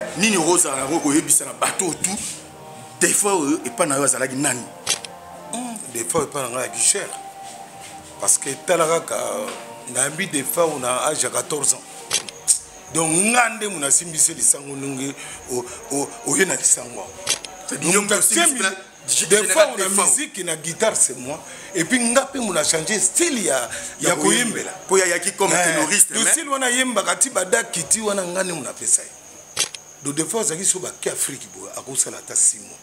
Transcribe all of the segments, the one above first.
Nini okozala yango koyebisa na bato oyo tout defa oyo epai na yo azalaki nani? Defa epai na ngai ayaki cher parce que tala kaka nayambi defa oyo na age ya 14 ans. Donc nga nde mo nasimbisi lisango ndenge oye na lisango defa oyo na musique na guitare, c'est moi. Et puis nga mpe mo na change style ya koyembela. Mpo yayaki comme ténoriste. Le style wana ayembaka ti badaki ti wana, nga nde mo napesa ye. Donc des fois azalaki so bake Afrique boye, akosala ata 6 mois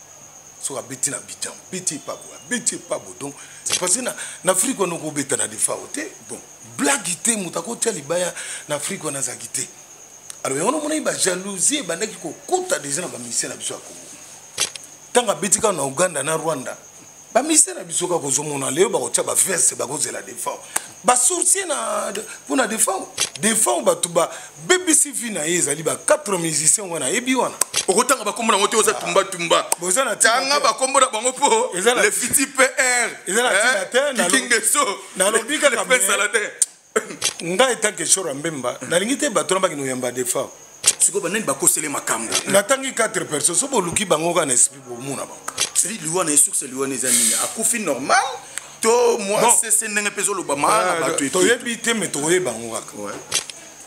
soki abeti na Abidjan, abeti epa boye, abeti epa boye. Donc c'est parce que na Afrique wana okobeta na Defao te. Bon, blague te, moto akotia libaya na Afrique wana azalaki te. Alors yango namonaki bajalousie ebandaki kokota déjà na bamusicien na biso ya Congo. Ntango abeti kaka na Uganda na Rwanda, bamusicien na biso kaka ozomona lelo bakotia baveste, bakozela Defao, basourcier na mpona Defao. Defao bato babebisi vie na ye, ezali ba 4 musicien wana ayebi wana. Okotanga bakombo nango te, oza tumbatumba. Boza na tina tanga te. Bakombo na bango mpo Eza na le fiti pr Eza na tina te, kikingeso nalobi kaka le prince Saladin. Ngai etanke Shora Mbemba, nalingi te bato na bakende koyamba Defao. Sikoyo banani bakosele makambo? Natangi 4 personnes, so boluki bango kaka na esprit, bomona bango. C'est-à-dire liwa na ye, source liwa na eza nini? Akufi normal to mwa Bon. sese ndenge mpe ezolobama na bato etu? Toyebi te, me tokoyeba yango kaka. Ouais.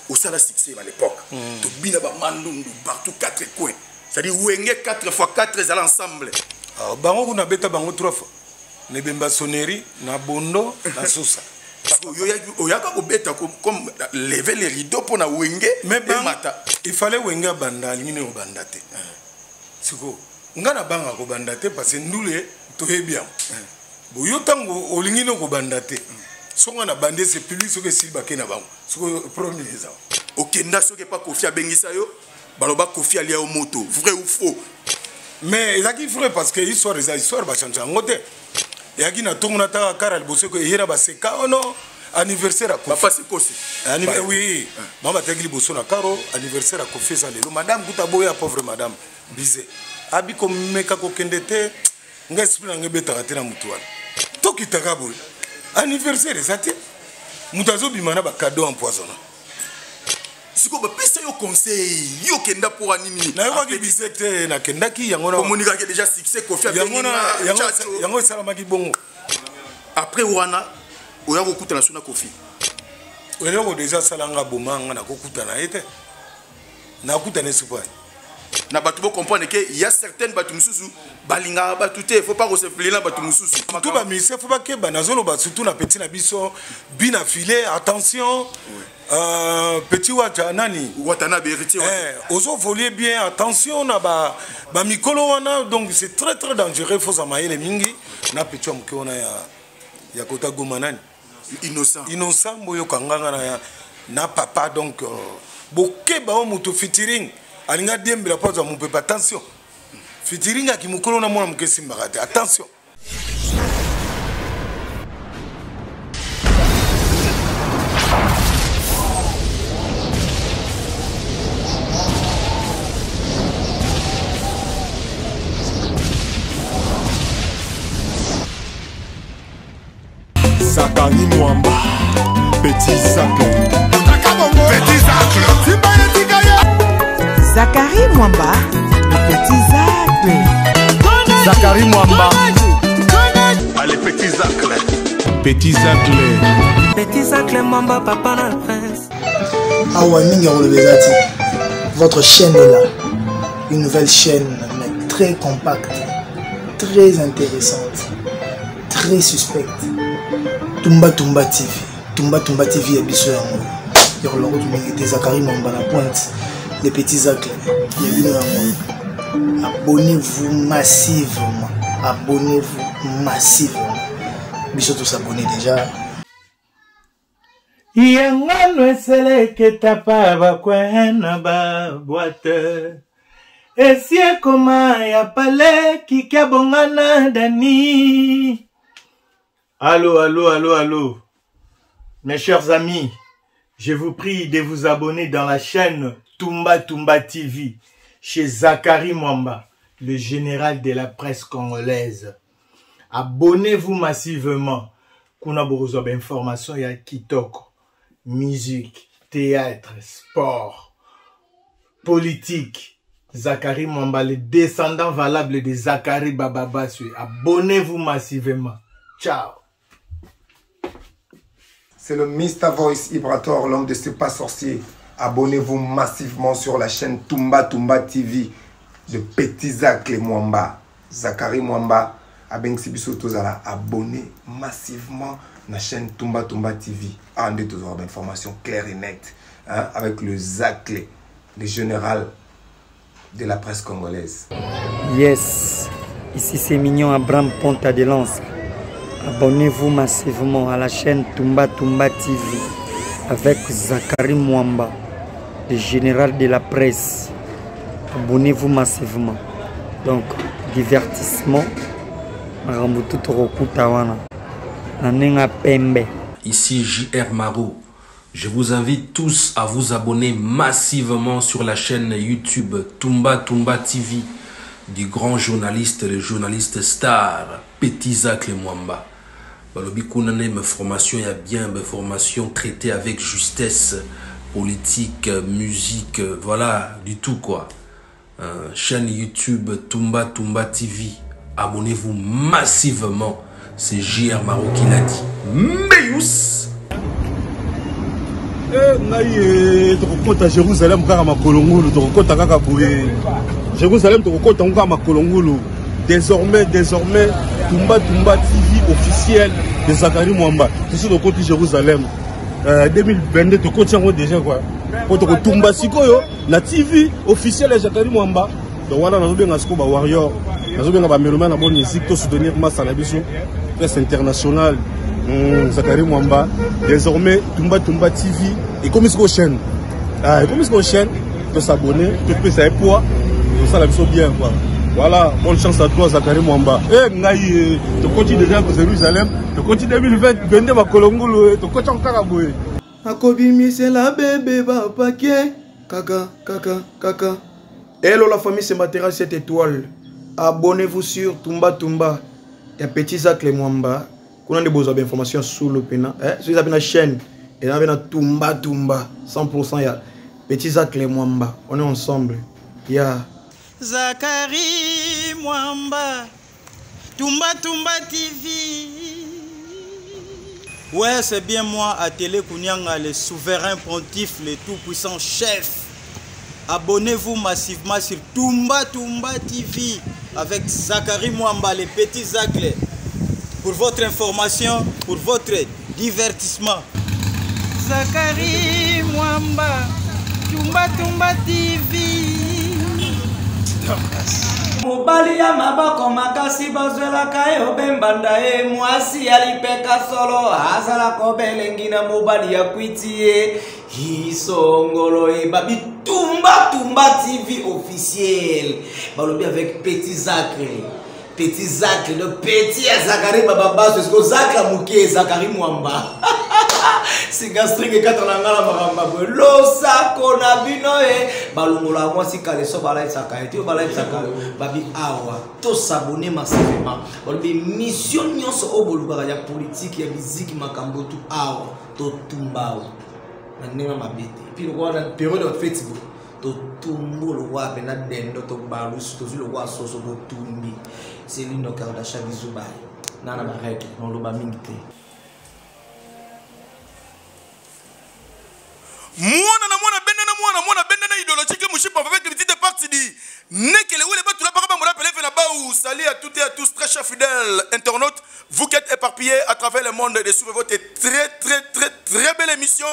Osala succès à l'époque, tobina bamandundu partout, quatre coins, c'est-à-dire Wenge 4 fois 4 ezala ensemble. Ah, bango kuna beta bango 3 fois na Ebemba Sonnerie, na Bondo, na Susa. Parce que oyaka kobeta comme lever les rideaux mpo na Wenge Mais emata. Il fallait Wenge abanda, alingi nini kobanda te. Sikoyo nga na banga kobanda te parce que ndule toyebi yango. Boyo ntango olingi nini kobanda te, soki nga na bandi ese public, soki esili bake na bango, sikoyo problème eza. Okenda soki epa Kofi abengisa yo, baloba Kofi alia yo moto, vrai ou faux? Mais ezalaki vrai parce que histoire eza histoire, bachange yango te. Eyaki na ntongo nataka kara liboso eye na baseka ono anniversaire ya Kofi. Papa Sekosi. Oui, mama bataki liboso na karo anniversaire ya Kofi eza lelo. Madame kuta boya, pauvre madame bise abi komeka kokende te, nga esprit na ngai ebetaka te na motu wana. Tokitaka boye, anniversaire eza te, moto azobima na bacadeau empoisonna. Sikoyo bapesa yo conseil, yo okenda mpo nini? Nayokaki bise te, nakendaki yango na Omonikaki déjà succès Kofi yango na abengi Tchatcho. Yango esalamaki bongo. Après wana oya kokutana so na Kofi? Eloko deja asalanga bomanga, nakokutana ye te, nakutana esupa. Na bato bocomprendre ke ya certaines bato mosusu balingaka bato te, faut pas koseflie na bato mosusu. Surtout bamusicien fo bakeba, nazoloba surtout na petit na biso Bina File, attention. Petit Wacha nani? Watanabe, héritier. Eh, ozovolie bien, attention na bamikolo wana. Donc c'est très très dangereux, faut za mayele mingi na petit ya moke wana ya kota Goma nani. Innocent. Innocent, boyoka nganga na papa. Donc bokeba o moto featuring alinga diembela mpo azwa mopepe. Attention, featuring aki mokolo na mwana moke esimbaka te, attention. Zakari Mwamba, Petit Zacle. Petit Zacle. Zakari Mwamba, le petit Zacle. Zakari Mwamba. Allez, Petit Zacle. Petit Zacle. Petit Zacle Mwamba, papa na prince. Awa mingi ya koloba eza te. Votre chaîne est là. Une nouvelle chaîne, mais très compacte, très intéressante, très suspecte. Tumba Tumba TV. Tumba Tumba TV ya biso yango. Ya kolongo mingi te, Zakari Mwamba na pointe. Les petits actes. Ya bino yango. Abonnez-vous massivement. Abonnez-vous massivement. Biso tous abonnés déjà. Yangano eseleketa pa bakwena babwate esi ekoma ya pale kiki abongana dani. Allo, allo, allo, allo. Mes chers amis, je vous prie de vous abonner dans la chaîne Tumba Tumba TV chez Zakari Mwamba, le général de la presse congolaise. Abonnez-vous massivement. Kuna bokozwa ba information ya kitoko, musique, théâtre, sport, politique. Zachary Mwamba, le descendant valable de Zachary Bababaswe. Abonnez-vous massivement. Ciao. C'est le Mr. Voice Ibrator, l'homme de ce pas sorcier. Abonnez-vous massivement sur la chaîne Tumba Tumba TV de Petit Zacle Mwamba. Zachary Mwamba, abengisi biso tozala abonné massivement na chaîne Tumba Tumba TV. Ah, nde tozala information claire et nette hein, avec le Zacle, le général de la presse congolaise. Yes, ici c'est Mignon Abraham Ponta de Lance. Abonnez-vous massivement à la chaîne Tumba Tumba TV avec Zachary Mwamba, le général de la presse. Abonnez-vous massivement. Donc, divertissement, makambo tu tokokuta wana na ndenge ya pembe. Ici JR Maro. Je vous invite tous à vous abonner massivement sur la chaîne YouTube Tumba Tumba TV du grand journaliste, le journaliste star Petit Zacle Mwamba. Balobi kuna nde formation ya bien, formation traitée avec justesse, politique, musique, voilà, du tout quoi. Chaîne YouTube Tumba Tumba TV. Abonnez-vous massivement. C'est JR Maro qui l'a dit. Meyous! Eh, ngai eh, tokokota jérusalem kaka makolo ngulu tokokota kaka boye jérusalem tokokota yango kaka makolo ngulu désormais désormais tumba tumba tv officiel de zakari mwamba tosi tokoti jérusalem euh, 2022 tokoti yango déjà quoi po tokotumba sikoyo na tv officiel ya zakari mwamba donc wana nazobenga sikoyo bawarrior nazobenga bamelomane na bonne musique to soutenir masa na biso presse internationale mm, zakari mwamba désormais tumba tumba tv ekomi sikoyo chaîne ah, ekomi sikoyo chaîne tosabonne topesa ye poids tosala biso bien quoi voilà bonne chance à toi zakari mwamba e eh, ngai eh, tokoti déjà jérusalem tokoti 2020 22 makolo ngulu eh, tokoti yango kaka boye nakobimisela bebe bapake kaka kaka kaka Hello la famille, c'est Matera 7 étoiles. Abonnez-vous sur Tumba Tumba. Il y a Petit Zacle Mwamba. Kuna nde bozwa information sous le pena. Eh, soki eza na chaîne, eza na Tumba Tumba 100% ya Petit Zacle Mwamba. On est ensemble. Yeah. Zachary Mwamba, Tumba Tumba TV. Ouais, c'est bien moi, Atélé Kunyanga, le souverain pontife, le tout-puissant chef. Abonnez-vous massivement sur Tumba Tumba TV avec Zachary Mwamba, les petits Zaclés. Pour votre information, pour votre divertissement. Zachary Mwamba, Tumba Tumba TV. mobali ya maboko makasi bazwelaka ye obembanda ye mwasi ya lipeka solo azalaka obelengi na mobali ya kwiti ye isongolo ye babitumba tumba tv officiel balobi avec petit zacre petit zacle le petit ya zakari bababaso esiko zacle ya moke zakari mwamba singa string ekata na ngai na makambo boye losako na bino ye balongolaka mwasi kaleso balatisaka ye te oyo balatisaka yo babi awa tosabone masivema balobi mission nyonso oyo bolukaka ya politike ya miziki makambo tu awa totumba awa na ndenge mabe te epuis lokola na periode ya feti boye totumbu lokola mpena dendo tobalusi tozwi lokola soso totumbi selino kardasha bizu baye na na baregle noloba mingi te mwana na mwana benda na mwana mwana benda na idéologique mushipa avec le petit parti dit nekele wele batula paka bamona pelefe na baou salut à toutes et à tous très chers fidèles internautes vous qui êtes éparpillés à travers le monde de suivre votre très très très très belle émission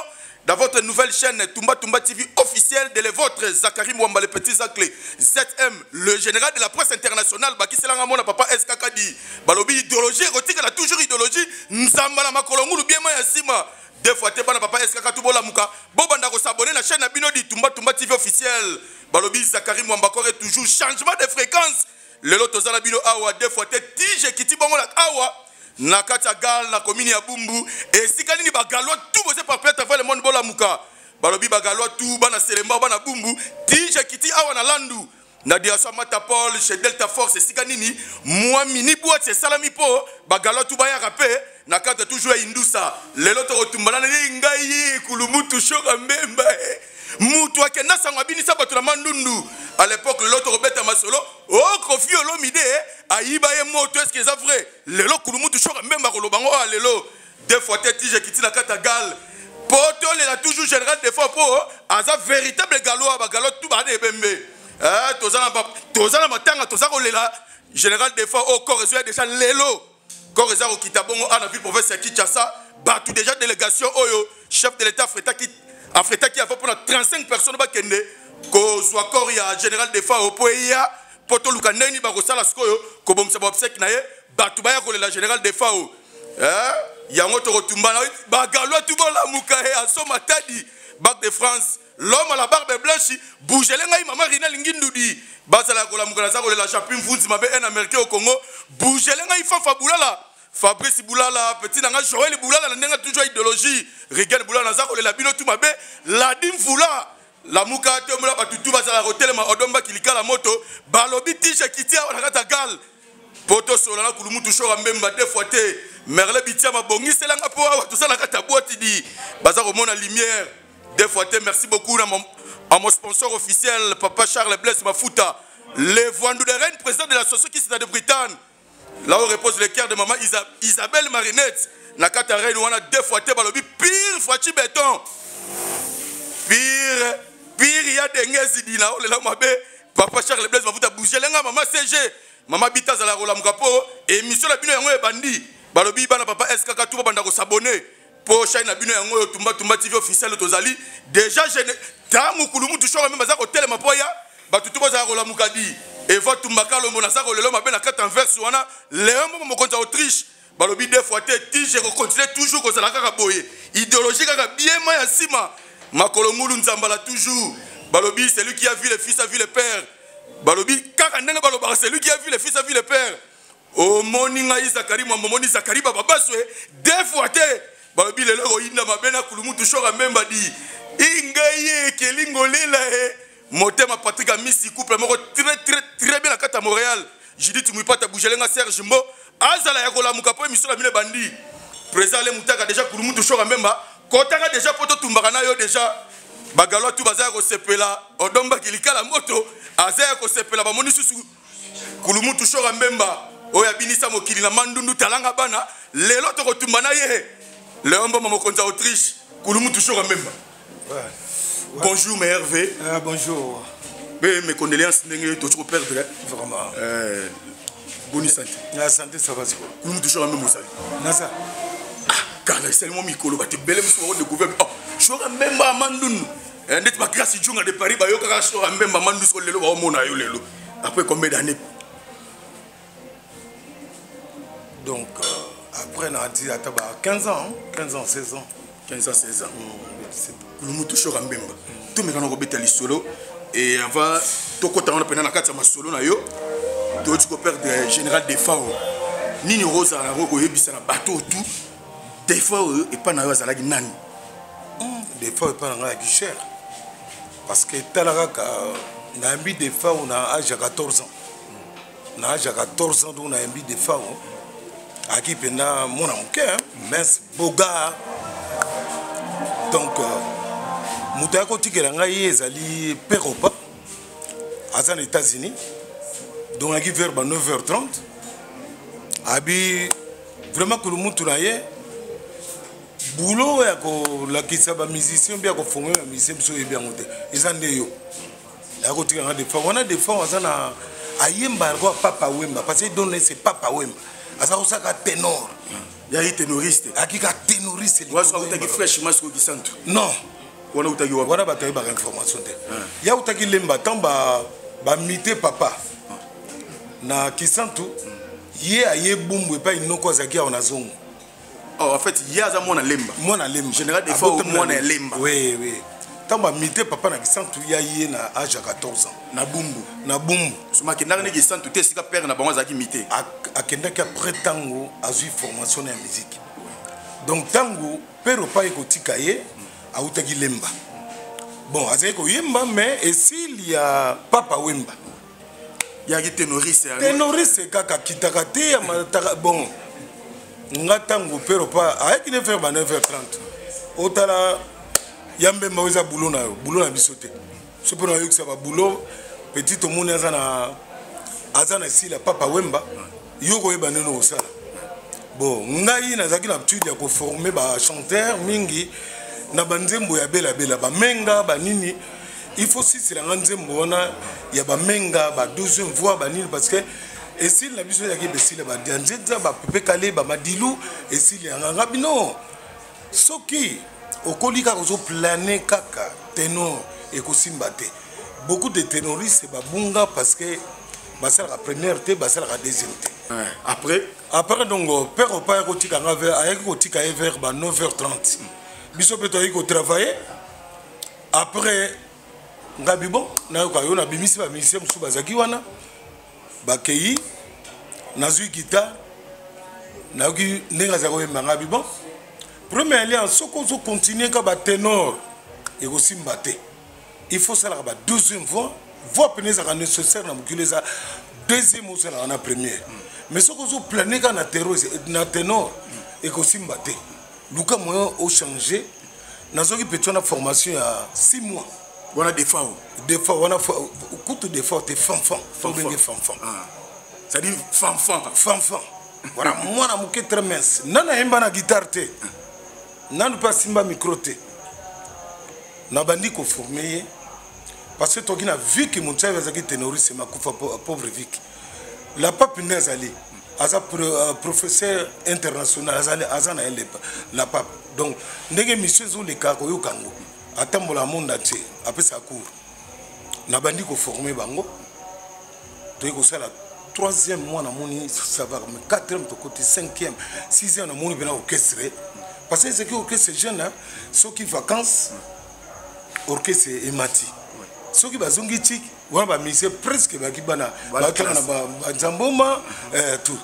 dans votre nouvelle chaîne Tumba Tumba TV officielle de les vôtres, Zachary Mwamba, le petit Zaclé, ZM, le général de la presse internationale, Baki Selanga Mona, papa SKKD, Balobi idéologie érotique, elle a toujours idéologie, Nzamba la Makolongu, bien Sima. Deux fois, te bana papa SKK Tubola Muka, Bobanda ko s'abonner la chaîne Abino dit Tumba Tumba TV officielle. Balobi Zachary Mwamba est toujours changement de fréquence. Lelo tozala bino awa deux fois te tige kiti bongo la awa na kati ya gare na commune ya Bumbu esika nini ba galois tout boze par peut le monde bolamuka balobi ba galois tout bana Selemba bana Bumbu tige kiti awa na Landu. Na direction ya Mata Paul chez Delta Force esika nini mwa mini boîte esalami mpo bagalo tu bayaka mpe na cadre toujours ya Indusa. Lelo tokotumbana na ye ngai kulumutu shoka mbemba eh. Mutu akenda sango abinisa bato na mandundu à l'époque. Lelo tokobeta masolo o oh, Koffi Olomide eh, ayiba ye moto, est-ce que eza vrai? Lelo kulumutu shoka mbemba koloba ngo ah, lelo deux fois te tige kiti na kata gal po tolela toujours général defo po aza véritable galois, bagalois tu bana ebembe eh, toza na matanga, toza kolela général defo oyo corps ezoya déjà lelo, corps eza kokita bongo a na ville province ya Kinshasa. Bato déjà délégation oyo chef de l'État afretaki avant mpona 35 personnes bakende kozwa corps ya général Defao mpo eya mpo toluka ndenge nini bakosala sikoyo kobongisa baobsèque na ye. Bato baya kolela général Defao eh, yango tokotumbana bagalois tu bolamuka ye aso Matadi, Bac de France, l'homme à la barbe blanche, bougele ngai mama Rina lingi ndudi bazala kolamuka. Naza kolela Chapi Mvunzi mabe, un Américain au Congo, bougele ngai Fafa Bulala, Fabrice Bulala, petit nanga Joël Bulala na ndenge toujours idéologie, Regan Bulala, naza kolela bino tu mabe. Ladi Mvula lamuka, tomola bato tu bazala kotelema odomba kilikala moto balobi tishe kiti awa na kati ya gale mpo tosola na kulumutu shoka mbemba deux fois te. Merle Bitia mabongiselanga mpo awa toza na kati ya bwati di baza komona lumière deux fois te. Merci beaucoup na mon, à mon sponsor officiel, papa Charles Blaise Mafuta, le Voandou de Rennes, président de l'association qui de Bretagne, là où repose le cœur de maman Isabelle Marinette na kati ya Rennes wana. Deux fois te, balobi pire faci béton, pire pire ya denge ezidina olela mabe. Papa Charles Blaise Mafuta, bougelenga mama CG, mama Bita azala kolamuka mpo émission na bino yango ebandi. Balobi bana papa SKK tu babanda kosabone mpo chaîne na bino yango oyo Tumba Tumba TV officiel. Tozali déjà gene ntango kulumu tushoko meme baza kotelema mpo ya bato tu bazala kolamuka di Eva Tumba Kalombo. Naza kolelo mabe na kati anverse wana Léon Mbongo, mokonzi ya Autriche. Balobi deux fois te tige kocontinue toujours kozala kaka boye, idéologie kaka biema ya nsima makolo ngulu nzambala toujours. Balobi celui qui a vu le fils a vu le père. Balobi kaka ndenge balobaka, celui qui a vu le fils a vu le père. Omoni ngai Zakari Mwambo, omoni Zakari Bababaswe deux fois te. Balobi lelo koyinda mabe na kulumutu shoka mbemba di ingai ye ekeli ngolela e motema. Patrik Amisi, couple moko très très très bien na kati ya Montréal. Judith Mwipata, bougelenga Serge Mbo azala ya kolamuka mpo émission na bino ebandi. Président Ale Mutaka déjà, kulumutu shoka mbemba kotaka déjà mpo totumbaka na yo déjà. Bagalois tu baza ya kosepela, odombaki likala moto aza ya kosepela, bamoni susu kulumutu shoka mbemba oyo abinisa mokili na mandundu. Talanga bana, lelo tokotumba na ye Léon Mboma, mokonzi ya Autriche. Kulumutu shoka mbemba, ouais. Bonjour mes Hervé. Bonjour. Mais mes condoléances ndenge tozi koperdre. Vraiment. Boni santé? La santé, ça va sikoyo. Kulumutu shoka mbemba osali. Naza. Ah, kala esali mwa mikolo bato ebele mosusu bakodécouvrir oh shoka mbemba ya mandundu ndeti bagrâce Junga de Paris bayokaka shoka mbemba mandu siko lelo baomona yo lelo après combien d'années? Donc après na dit ata ba 15 ans, hein? 15 ans, 16 ans. 15 ans, 16 ans. Kulumutu shoka mbemba, tomekana kobeta lisolo et avant tokota wana mpena na kati ya masolo na yo, toyoti koperdre général Defao. Nini okozala yango koyebisa na bato tu Defao oyo epai na yo azalaki nani? Defao epai na ngai ayaki cher parce que tala kaka, nayambi Defao na age ya 14 ans. Na age ya 14 ans donc nayambi Defao, ayaki mpenza mwana moke, mince, beau gars. Donc moto ayaki kotikela ngai ye ezali Peropa, aza na États-Unis. Donc ayaki vers ba 9h30, abi vraiment kulumutu na ye boulot ya kolakisa bamusicien mpe ya koforme bamusicien. Biso oyebi yango te, eza nde yo aya kotika nga Defao wana. Defao aza na ayemba yango Papa Wemba parce que donne c'est Papa Wemba, aza kosaka ténor. Yaki ténoriste. Akika ténoriste. Wautaki fresh masque Kisantu? Non. Wana utaki wapi? Wana bato ayebaka information te. Ya utaki Lemba ntango bamite papa na Kisantu, ye aye Bumbu epai noko azalaki awa na zongo. Oh, en fait ye aza mwana Lemba. Mwana Lemba. Général Defao, mwana ya Lemba. Oui, ntango bamite papa na Kisantu, ya ye na age ya 14 ans. Na Bumbu. Na Bumbu. Soma akendaki ndenge Kisantu te, esika père na bango azalaki mite. Akendaki après ntango azwi formation na ya musique. Donc ntango père opai kotika ye, autaki Lemba, bon azalaki koyemba mais esili ya Papa Wemba. Yaki tenoriste. Tenoriste kaka kitaka te ya mataka bon. Nga tango pero pa ayaki ne faire ba 9h30. Otala ya mbemba oyo eza boulot na yo, boulot na biso te. So mpo na oyokisa ba boulot petit omoni aza na aza na sila papa wemba yo koyeba ndenge okosala. Bon, ngai nazalaki na habitude ya koforme ba chanteur mingi na banzembo ya belabela bamenga banini. Il faut sisela nga nzembo wana ya bamenga ba deuxième voix banini parce que esili na biso ezalaki besila badianzenza bapepe kale bamadilu esili yanga nga bino. Soki okoli kaka ozoplane kaka tenor ekosimba te. Beaucoup de ténoristes babunga parce que basalaka première te, basalaka deuxième te. Après? Après donc père opa ayaki kotika nga vers, ayaki kotika ye vers ba 9h30. Biso mpe toyaki kotravailler. Après ngabi bon nayoka yo nabimisi ba musicien mosusu bazalaki wana bakei nazwi guitare nayoki ndenge azalaki koyemba ngabi bon première alliance soki ozocontinue ka baténor ekosimba te. Il faut salaka ba deuxième voix, voix pene ezalaka nécessaire na mokili eza deuxième osalaka na première. Mais soki ozoplane kaka na terro na ténor ekosimba te. Luka moyen ochanger. Nazwaki petit wana formation ya 6 mois. Wana defao. Defao wana kutu defao te fanfan. Tobenge fanfan. C'est-à-dire fanfan. Fanfan. Voilà, mwana moke très mince. Nana ayemba na guitare te. Nanu mpe asimba micro te. Nabandi koforme ye parce que toki na Viki Montsavi azalaki ténoriste makufa pauvre Viki. La pape nde azali aza professeur international azali aza na ye la pape. Donc ndenge mission ezoleka koyoka yango atambola monde entier apesa cours. Nabandi koforme bango toyei kosala troisième mois namoni ça va, mais quatrième tokoti cinquième sixième namoni mpena orchestre parce que ezalaki orchestre jeune hein, soki vacances orchestre emati soki bazongi tiki wana bamusicien presque baki bana batanga na banzamboma tout.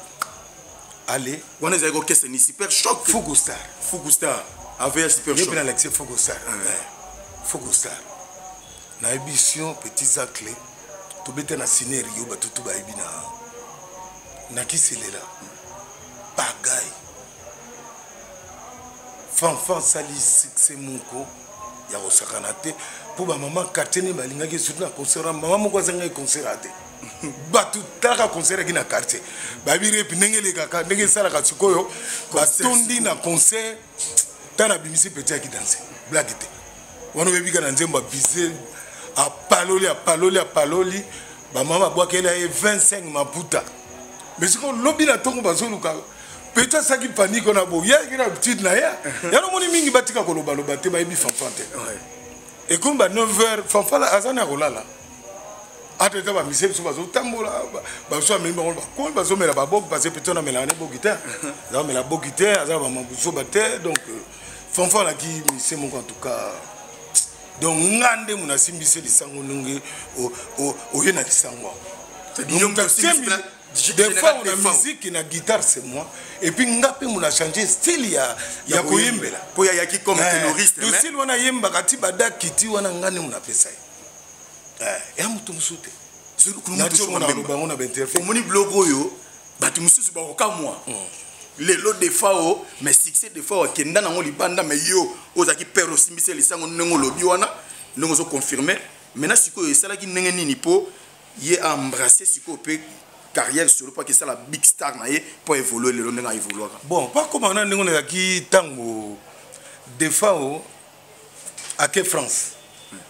Allez. Wana ezalaki orchestre ni super choc. Fugu Star. Fugu Star. AVH super choc. Ye pena alakisi Fugu Star. Fugu Star. Na émission Petit Zacle tobeta na ciné Rio bato to bayebi na na kiselela. Bagay. Fanfan sali succès moko ya kosakana te po ba mama quartier ne balingaki surtout na concert mama moko azangaki concert te. Bato talaka concert yaki na quartier. Bayebi repi ndenge elekaka ndenge esalaka sikoyo batondi na concert tana abimisi petit yaki danse blague te. Wana oyebi kaka na nzembo abise apaloli apaloli apaloli ba mama babwakela ye 25 maputa. Mais sikoyo lobi na ntongo bazoluka petit asalaki panique wana boye yaki na habitude na ye. Ya nomoni mingi batika kolobaloba te bayebi fanfan te. Ekomi ba 9 heures fanfan aza na kolala. Ata eza ba musicien biso bazotambola, bazo amemi bango bakoli bazomela baboki parce que petit wana amelaka ne boki te. Aza komela boki te, aza na bamabuso ba te. Donc fanfan alaki musicien moko en tout cas. Donc nga nde mona asimbisi lisango ndenge oye na lisango. C'est-à-dire, Donc, yo moto t'as osimbisi mis na des fois, Général on a Defao. musique na guitare, c'est moi. Et puis, nga pe mona changer style ya, ya Ya koyembela. Po ya yaki comme ténoriste, Le mais style wana yembaka ti bada kiti wana nga nde mona pesa ye. Ya moto mosusu te. Zulu kunu Na moto tio mosusu mona mbemba. loba ngo na ba interface. Omoni biloko oyo, bato mosusu bakokamwa. Lelo Defao, mais succès Defao akenda nango libanda, mais yo ozalaki père osimbisi lisango ndenge olobi wana, ndenge ozo confirmer. Maintenant sikoyo esalaki ndenge nini po ye a embrasser sikoyo pe carrière solo po akesala big star na ye po évoluer lelo ndenge aévoluaka. Bon, pas comme wana ndenge nazalaki ntango Defao ake France.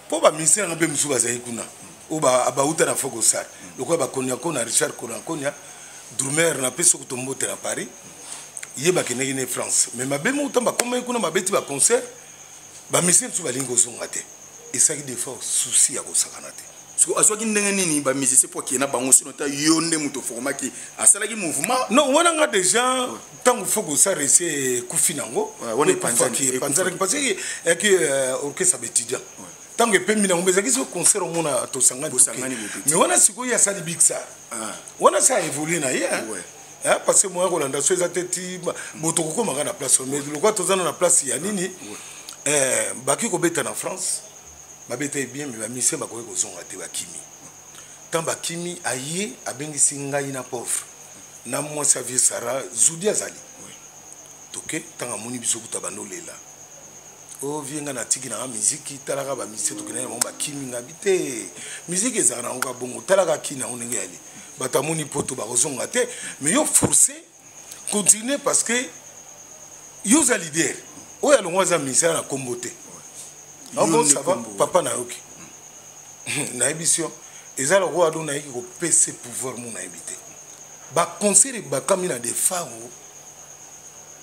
Po ba musicien nga mpe mosusu bazalaki kuna. Oyo bauta na Fogo Star. Lokola ba Konya Konya, Richard Konya Konya, Drumer na pe soki tombote na Paris. Ye bakendaki na France. Mais mabe moko ntango bakomaki kuna babeti ba concert, ba musicien mosusu balingi kozonga te. Esalaki des fois souci ya kosakana te. Siko azwaki ndenge nini ba musicien po akende na bango sino ta yo nde moto formaki asalaki mouvement? Non, wana nga déjà ntango Fogo Star esi ekufi nango, Ouais, wana ekufaki, epanzani, epanzanaki, ekufaki. parce que eyaki orchestre ya étudiant. Ntango epembi nango, mais ezalaki soki concert omona tosangani toke. Bosangani bobeti. Mais wana sikoyo ye asali big star. Wana sa évolue na ye, hein. Hein, parce que moyen kolanda so eza te ti moto kokomaka na place oyo. Mais lokola toza na place ya nini, baki kobeta na France, babeta ye bien, mais ba musicien bakoki kozonga te, bakimi. Ntango bakimi, aye abengisi ngai na pauvre na mwasi ya vie Sara Zudi azali. Toke, ntango amoni biso kuta bando lela. O vie nga natiki nanga miziki, talaka ba musicien tokendaki na bango bakimi nga bi te. Miziki ezalaka nango kaka bongo, talaka kini yango ndenge yali. Bato amoni poto bakozonga te, mais yo forcer continuer parce que yo oza leader. Oyo alongwa aza musicien na kombo te. Bon, ça va, papa nayoki. Nayebisi yo eza lokola do nayeki kopesa pouvoir mo nayebi te. Ba concert ebakami na Defao.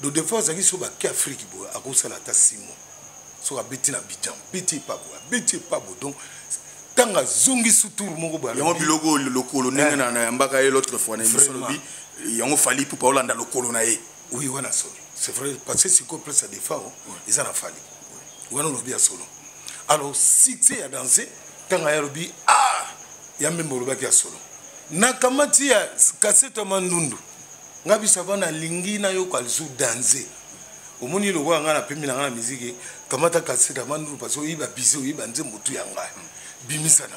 Do Defao azalaki so bake Afrique boye akosala ata 6 mois. Soki abeti na Abidjan, abeti epa boye, abeti epa boye. Donc ntango azongi su tour moko boye, yango biloko lokolo ndenge na yambaka ye l'autre fois na émission, lobi yango Fally Ipupa olanda lokolo na ye. Oui, wana solo. C'est vrai, parce que sikoyo place ya Defao eza na Fally. Wana olobi ya solo. Alors succès ya danse ntango aye alobi ah ya mbemba olobaki ya solo. Nakamati ya kasete ya mandundu nga biso ava nalingi nayoka lisusu danse. Omoni lokola ngai napemi na ngai na miziki, kamata kasete ya mandundu parce oyeba bise oyeba nzembo tu ya ngai bimisa na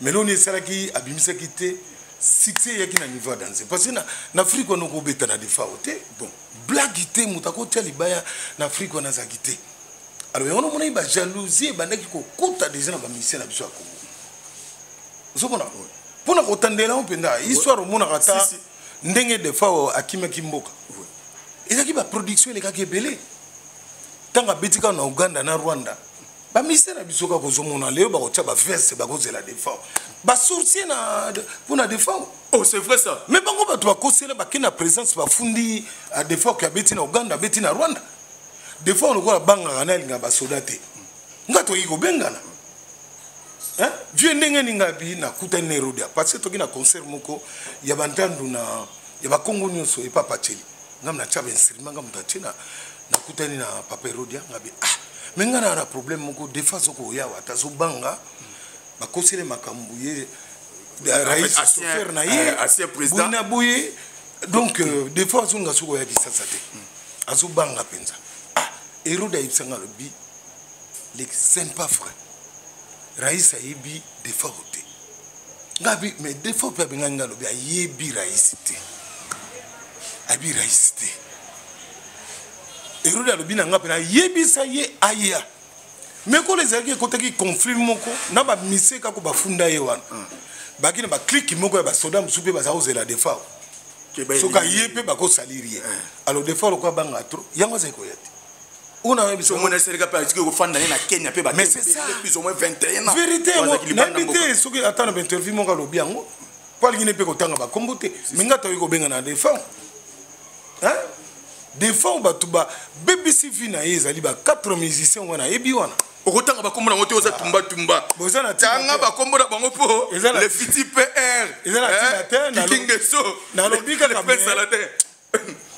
meloni esalaki abimisaki te succès eyaki na niveau ya danse parce que na Afrique wana okobeta na Defao te. Bon, blague te, moto akotia libaya na Afrique wana azalaki te. Alors yango namonaki bajalousie ebandaki kokota deja na bamusicien na biso ya Congo. Ozomona mpona kotandela yango mpenza histoire, omonaka ata ndenge Defao akimaki mboka, ezalaki baproduction elekaki ebele. Ntango abeti kaka na Uganda na Rwanda, bamusicien na biso kaka ozomona lelo bakotia baveste, bakozela Defao, basourcier na mpona Defao. Oh, c'est vrai ça. Mais bango bato bakosela bake na présence, bafundi Defao ke abeti na Uganda, abeti na Rwanda. Defao lokola bangaka na alingaka basoda te, nga toyei kobengana vieux ndenge ninga bi nakutani na Erodia parce que toki na concert moko ya bantandu na ya bakongo nyonso epa Pacheli, ngam natya bainstrument, nga moto atie na nakutani na papa Erodia, nga bi ah me nga na na problème moko, Defao azokoyawa ata azobanga bakosele makambo ye rais chauffeur na ye boye na boye. Donc Defao azonga soki oya Kisasa te, azobanga mpenza. Ah, Erode ayebisanga, alobi ce n'est pas vrai, rais ayebi Defao te. Ngabi mais Defao mpe abengaki nga, alobi ayebi rais te, ayebi rais te. Erode alobi na nga mpe nayebisa ye aya, mais kola ezalaki ekotaki conflit moko na bamise kaka bafunda ye wana, baki na baklike moko ya basoda mosusu mpe baza kozela Defao soki aye mpe bakosaliri ye. Alors Defao lokola banga trop, yango azali koya te. Omona esalika mpe atiki kofanda ye na Kenya mpe Mais c'est ça. Plus ou moins 21 ans. Vérité yango nayebi te soki ata na bainterview moko alobi yango po alingi ne mpe kotanga bakombo te. Me nga toyoki kobenga na Defao. Defao bato babebisi vie na ye ezali ba 4 musiciens wana ayebi wana. Okotanga bakombo nango te, oza tumba tumba. Boza na tanga bakombo na bango mpo le fiti pr eza na tina te. Kikingeso. Nalobi kaka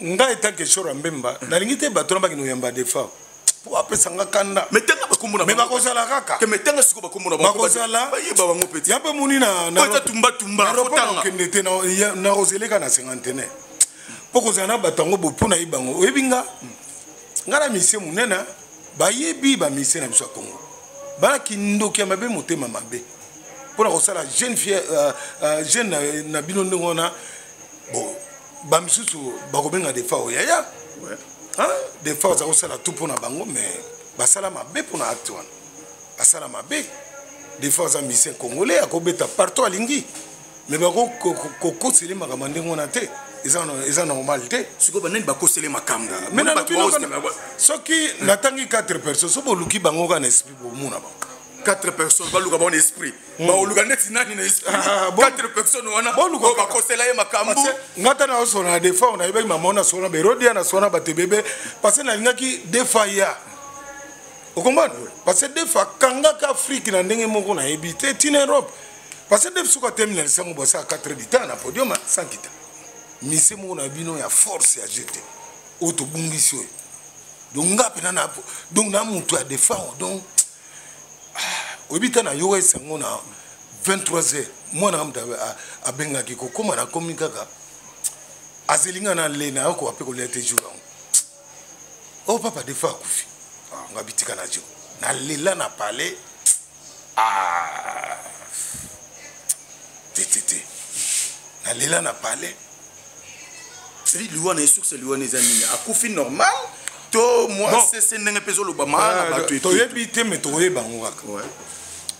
ngai etanke Shora Mbemba, nalingi te bato na bakende koyamba Defao mpo apesa nga kanda. Mais tanga bakombo na me bakozala kaka. Mais tanga siko bakombo na bango. Bakozala. Bayeba bango petit. Ya mpe moni na na tumba tumba. Fotanga okende te na rozeleka na cinquantenaire mpo kozala na bato yango bo mpo nayebi bango. Oyebi nga nga na misie monene, bayebi bamisie na biso ya Congo bana kindoki ya mabe, motema mabe mpona kosala jeune fille, jeune na bino ndenge wana. Bon, bamisusu bakobenga Defao yaya. Defao aza kosala tout mpona bango, mais basala mabe mpona acte wana, basala mabe. Defao aza musicien congolais, akobeta partout alingi, mais bakokosele makambo ndenge wana te, eza normal te. Sikoyo banani bakosele makambo? Soki natangi 4 personnes, so boluki bango kaka na esprit, bomona bango. 4 personnes, baluka bango na esprit, baoluka neti nani na esprit? 4 personnes wana oyo bakosela ye makambo. Nga ta naosona na Defao, nayebaki mama wana, nasona Berodia, nasona bato ebebe parce que nalingaki Defa ya okomprendre, parce que Defa akangaka Afrique na ndenge moko nayebi te, ntina Europe, parce que Defa soki atemi na lisango bosala 4 heures du temps na podium sans kita mise moko na bino ya force ya jete oyo tobungisi oyo. Donc nga mpena na donc na moto ya Defao. Donc oyebi ta nayoka esango na 23 heures, mwana nga moto abengaki kokóma, nakomi kaka azeli nga na le nayokoka mpe kolia te jour yango. O papa Defa akufi, nga bitika na jo nalela na palais. Te te te, nalela na palais. C'est liwa na ye, source liwa na eza nini? Akufi normal to mwa sese ndenge mpe ezolobama na bato? Toyebi te, mais tokoyeba yango kaka,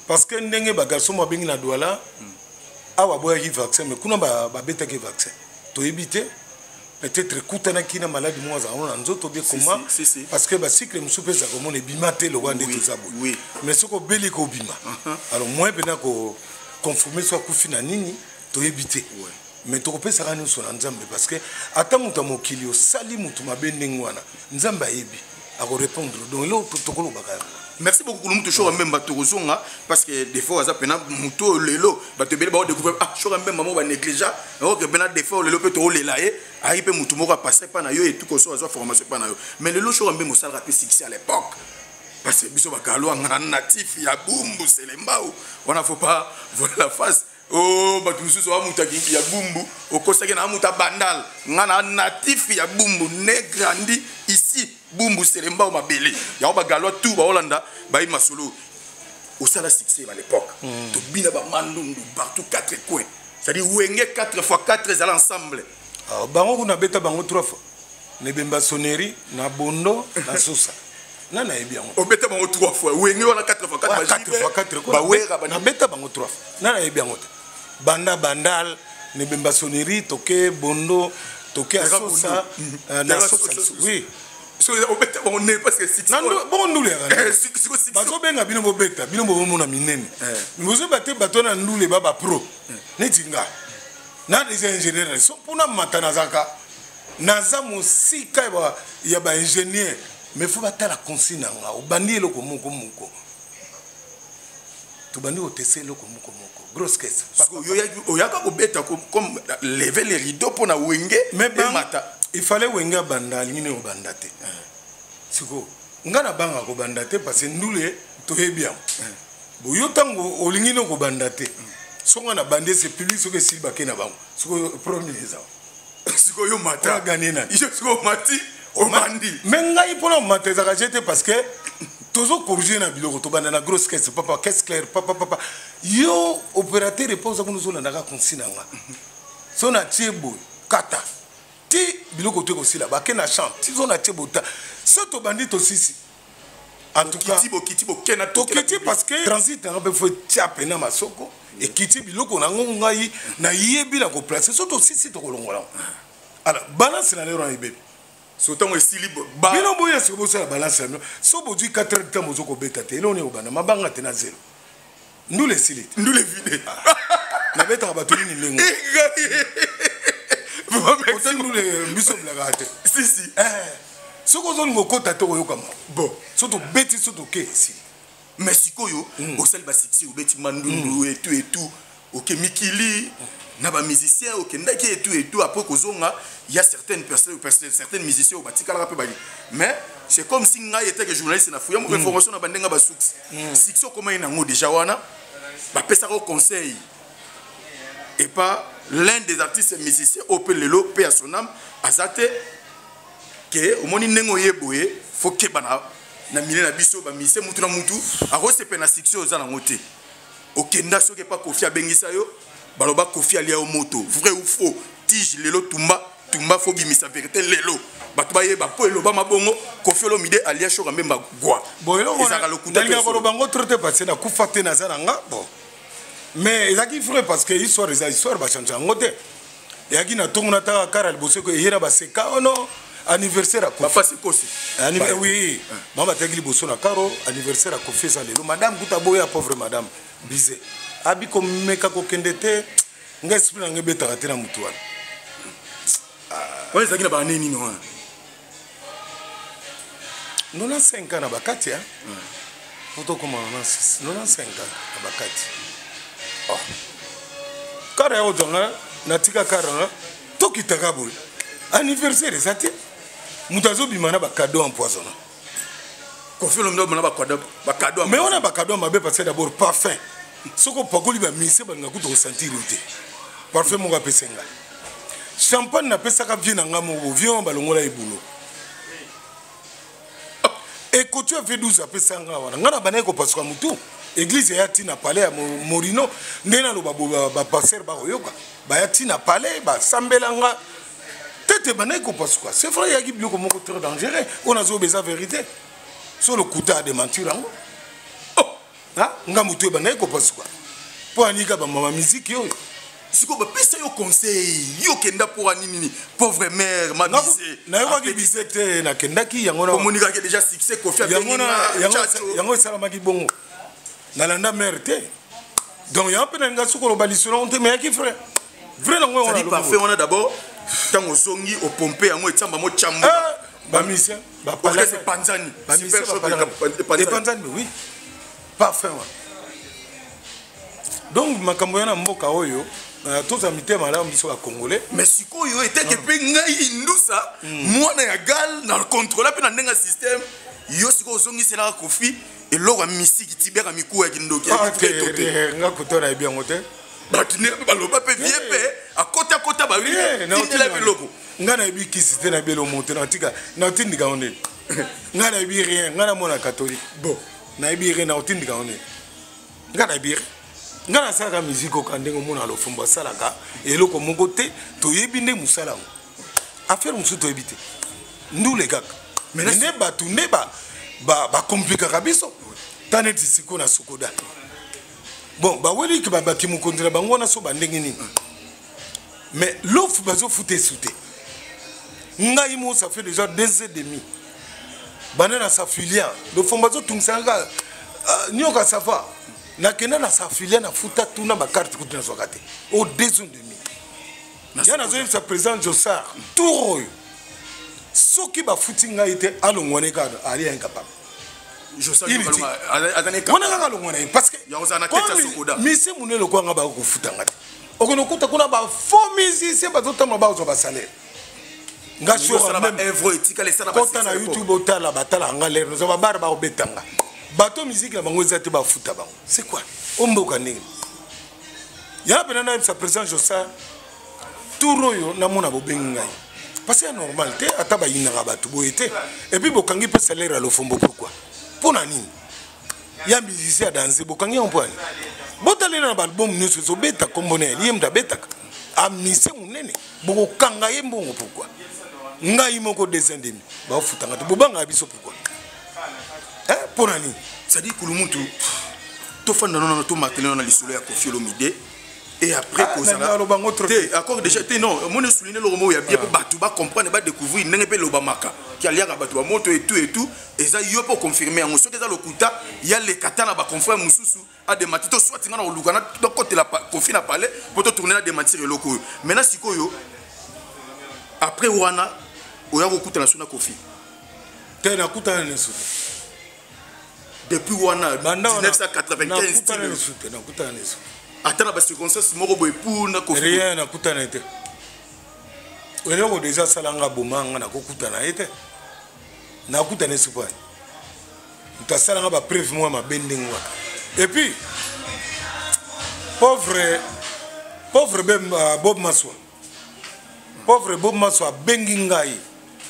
parce que ndenge bagarçon mo abengi na Douala awa, aboyaki vaccin, mais kuna babetaki vaccin. Toyebi te, peut-être ekutanaki na maladi moko azalaka na nzoto bien comment, parce que bacycle mosusu mpe ezalaka komona ebima te lokwa nde toza boye, mais soki obeli kobima. Alors moyen mpena koconfirme so akufi na nini, toyebi te, mais tokopesaka nyonso na Nzambe, parce que ata moto ya mokili osali moto mabe ndenge wana, Nzambe ayebi, akorépondre. Donc eloko tokolobaka yango. Merci beaucoup, Kulutu Shora Mbemba. Tokozonga, parce que des fois aza pena moto oyo lelo bato ebele baodécouvrir, ah, Shora Mbemba moko banégligea oke pena. Des fois lelo mpe toolela ye, ayi mpe motu moko apasse epa na yo etuka oso azwa formation epa na yo. Mais lelo Shora Mbemba osalaka mpe succès à l'époque, parce que biso bakalo anga natif ya Bumbu, Selembao wana, faut pas voiler la face. O bato mosusu amutaki ya Bumbu, okosaki na amuta Bandal. Nga na natif ya Bumbu, né, grandi ici, Bumbu, Selembao, mabele yango. Bagalwa tout baolanda bayi masolo. Osala succès à l'époque, tobina bamandundu partout, quatre coins, c'est-à-dire Wenge 4 fois 4 ezala ensemble. Ah, bango kuna beta bango 3 fois na Ebemba Sonnerie, na Bondo, na Susa, nga nayebi yango. Obeta bango 3 fois Wenge wana 4 fois 4? 4 fois 4. Bawera. Nabeta bango 3 fois, nga nayebi yango te. Banda Bandal na Ebemba Sonnerie, toke Bondo, toke Asosa, na Sosa, oui. Obeta bango ne parce que bongo ndule yaka bazobenga bino, bobeta bino, bobomona minene, bozoyeba te. Bato na ndule ba bapro neti nga na déjà ingénieur, so mpona mata nazalaka, naza mosika ya baingénieur, mais faut batala consigne na nga. Obandi eloko moko moko, tobandi koteste eloko moko moko, grosse caisse. Oyaka kobeta comme lever les rideaux mpo na Wenge. Mais mata, il fallait Wenge abanda, alingi nini kobanda te. Sikoyo nga na banga kobanda te, parce que ndule toyebi yango boyo. Ntango olingi nini kobanda te, soki nga na bandi ese public, soki esili, bake na bango. Sikoyo problème eza Sikoyo mata. Gagné nani? Sikoyo mati, obandi. Mais ngai mpona mata ezalaka je te, parce que tozocorrige na biloko. Tobanda na grosse caisse, papa, caisse claire, papa, papa. Yo opérateur epa oza kuna, ozolandaka consigne na nga. So natie boye, kata ti biloko to ekosila, bake na champ ti zo natie bota. So tobandi, tosisi. En tout cas bokiti, bokena. Tokiti, parce que transit yango mpe faut etia pena masoko, ekiti biloko nango. Ngai nayebi na koplace. So tosisi, tokolongola. Alors balance na lero na ebebi. So ntango esili. Bino boya sikoyo, bosala balance ya bino. So bozwi 4 heures ntango bozo kobeta te, eloko nini kobanda mabanga te na zelo, ndula esili te. Ndula evide. Nabetaka bato nini ndenge ote ndule biso bilakaka te. Si si. Soki ozolinga okota te, okoyokama. Bon. So tobeti, so toke, esili. Mais sikoyo osali basuccès, obeti mandundu etu etu, oke mikili na bamusicien, okendaki etu etu. Après kozonga, ya certaines personnes, certaines musiciens oyo batikalaka mpe bali. Mais c'est comme si ngai eteke journaliste na fuya moko information na bandenge basuccès, succès okomai nango déjà wana, bapesaka conseil et pas l'un des artistes musiciens oyo mpe lelo mpe ya son âme aza te, ke omoni ndenge oye boye, faut keba na milieu na biso bamusicien, mutu na mutu akosepela na succès oyo oza nango te. Okenda soki epa Kofi, abengisa yo, baloba Kofi alia yo moto. Vrai ou faux? Tige lelo tumba tumba, faut bimisa vérité lelo, bato bayeba mpo eloba mabongo Kofi Olomide alia Shoka Mbemba gwa. Bon, eloko nalinga koloba ngo trop te, parce nakufa te, naza na nga. Bon, mais ezalaki vrai, parce que histoire eza histoire, bachange yango te. Eyaki na ntongo, nataka kara liboso eye na baseka ono anniversaire. Bafasi kosi. Oui, bango bataki liboso na karo anniversaire ya Kofi eza lelo. Madame kuta boya, pauvre madame bize abi komeka kokende te. Ngai esprit na ngai ebetaka te na motu wana. Wana ezalaki na bane nini wana? 95 ans na bakati ya po tokóma 96, 95 ans na bakati. Oh. Kara ya kozwanga, natika kara nga, tokitaka boye, anniversaire eza te, moto azobima na bacadeau empoisonnant. Kofi Olomide obima na bacadeau? Mais wana bacadeau mabe, parce que d'abord parfum, soki opakoli, bamise balinga kuta kosentir yo te. Parfum moko apesa ngai, champagne napesaka vie na ngai moko, vie wana balongola ebulo. Ekoti ya V12 apesa ngai wana, ngai na bandaki kopasuka motu. Église eya ti na palais ya Morino, nde naloba bapasteur bakoyoka, baya ti na palais basambela nga tete ebandaki kopasuka. C'est vrai, eyaki biloko moko très dangereux oyo nazoyoba, eza vérité. So lokuta adementir yango. Oh, nga motu ebandaki kopasuka mpo anika bamama miziki oyo. Sikoyo bapesa yo conseil, yo okenda mpo ya nini? Pauvre mère mabise. Nayokaki bise te, nakendaki yango. Omonikaki déjà succès Kofi. Yango esalamaki bongo, nalanda mare te. Donc yango mpe nalinga soki oloba lisolo yango te, mais yaki vrai vrai nango. Yango parfait wana d'abord, ntango ozongi opompe yango, etiamba mo chambo. Bamusicien. Epanzani. Epanzani, oui, parfait wana. Donc makambo ya na mboka oyo, tozala mitema malamu, biso bacongolais. Mais sikoyo eteke mpe ngai indusa mwana ya gal na contrôle mpe na ndenge ya système. Yo sikoyo ozongiselaka Kofi eloko ya misiki, tibeka mikuwa ya kindoki. Nga kuto nayebi yango te. Bato nde baloba mpe vie mpe akota kota batindela biloko. Ngai nayebi kisi te, nayebi elomo te, natika natindika yango nini? Ngai nayebi rien, ngai namona catholique. Bon, nayebi rien, naotindika yango nini? Ngai nayebi rien, ngai nasalaka miziki oka ndenge omona Lofombo asalaka eloko moko te. Toyebi nde mosala yango, affaire mosusu toyebi te, ndule kaka nde bato nde bakomplikaka biso. Ta neti sikoyo na Sokoda, bon, baweliki babaki mokonzi na bango wana so bandenge nini, mais lofu bazofuta esu te. Ngai mo, ça fait déjà 2 ans et demi banda na Safilia, Lofombo azotungisa nga nioka safa. Nakenda na Safilia, nafuta tuna bacarte kutu nazwaka te o 2 ans et demi. Ya nazoyebisa président Josar, tour oyo soki bafuti ngai te, alongwane kaka, ali incapable wana kaka, alongwa na ye, parce que mise monene lokola nga bakofuta nga te. Okende okuta kuna bafaux musicien bazotambola, bazwa basalaire. Nga kota na YouTube, otala, batala nga lere noza babare, bakobetanga bato miziki na bango eza te, bafuta bango. C'est quoi o mboka ndenge yana? Mpena nayebisa président Josar, tour oyo namona bobengi ngai, parce ya normal te, ata bayinaka bato boye te. Et puis bokangi mpe salaire ya Lofombo, pourquoi? Mpo na nini? Ya musicien ya danse, bokangi yango mpo ani? Botalela na baalbum nyonso ezobeta kombo na ye, ye moto abetaka amise monene, bokokanga ye mbongo pourquoi? Ngai moko 2 ans et demi baofutanga te, bobangaka biso pourquoi? Mpo na nini? C'est-à-dire, kulumutu, tofanda nono, tomartele na lisolo ya Kofi Olomide et après kozala te accord déjà te. Non, omoni, souligne eloko moko ya bien mpo bato bacomprendre, badécouvrir ndenge mpe elobamaka ki aliaka bato bamoto et tout et tout. Eza yo mpo confirme yango. Soki eza lokuta, ya leka ta na baconfrère mosusu adémentir to soit nga na koluka tokotela Kofi na palais mpo totourne na démentir eloko oyo. Maintenant sikoyo, après wana oya kokutana so na Kofi? Te, nakutana nesu te. Depuis wana 1995? Nesu te, nakutana nesu. Ata na bacirconstance moko boye mpuna Kofi? Rien, nakutana te. Eloko deja asalanga, bomanga, nakokutana ye te, nakutana esu po moto asalanga bapreuve moko ya mabe ndenge wana. Et puis pauvre, pauvre Bob Maswa, pauvre Bob Maswa abengi ngai,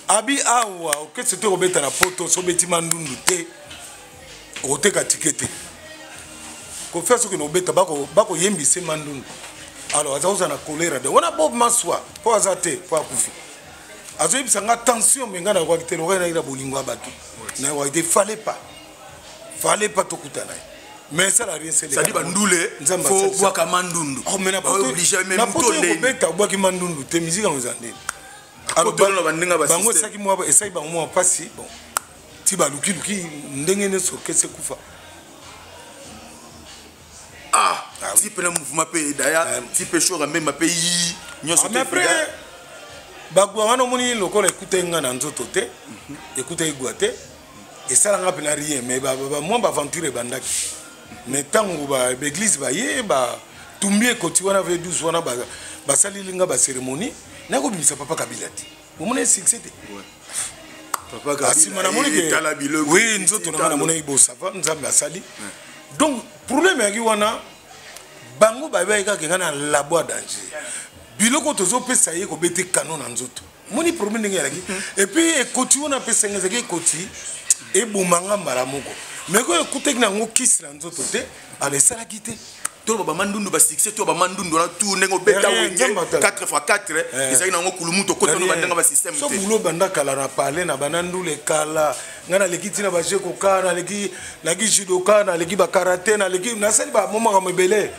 abi awa okesi te kobeta na poto, so obeti mandundu te, okoteka tike te. Kofi soki na obeta, bakoyembisa mandundu. Alors aza kozala na kolera de wana Bob Maswa, mpo aza te, mpo akufi. Azoyebisa nga tension, me ngai nayokwaki te, lokola nayaki na bolingo ya bato, nayokwaki te. Fallait pas, fallait pas tokutana ye, mais esala rien. Sadi bandule fo bwaka mandundu. Na poto ekobeta, obwaki mandundu te, musique yango eza ndeni. Bango esaki mwa, esaki bango mwa mpasi. Bon, ti balukiluki ndenge nyonso, orchestre ekufa. Ah, ti mpe na mouvement mpe edaya, ti mpe shora mbemba mpe yi nyonso. Mais après bagwa wana, omoni lokola ekutaki nga na nzoto te, ekutaki gwa te, esalanga mpena rien. Mais mwa baaventure ebandaki, mais ntango baeglise baye, batumbi ekoti wana v12 wana, basaleli nga bacérémonie, nakobimisa papa Kabila te, omoni succès te. Nsima namoni oui, nzoto nanga namonaki bosava, Nzambe asali. Donc problème yaki wana, bango bayebaki kaka nga na labo ya danger, biloko tozopesa ye kobete kano na nzoto. Moni problème ndenge ezalaki. Et puis ekoti wana apesa nga ezalaki ekoti. Eboma nga mbala moko. Mais koyo ekutaki nango kisi na nzoto te, ala esalaki te. Toloba bamandundu basuccès to bamandundu wana tu ndenge obeta wenge 4 x 4 ezalaki nango kulumutu okotano bandenge basystème. So bulo banda kala na pale na banda ndule kala, ngai naleki ntina bajekoka, naleki naki judoka, naleki bakarate, naleki nasali bamwa makambo ebele,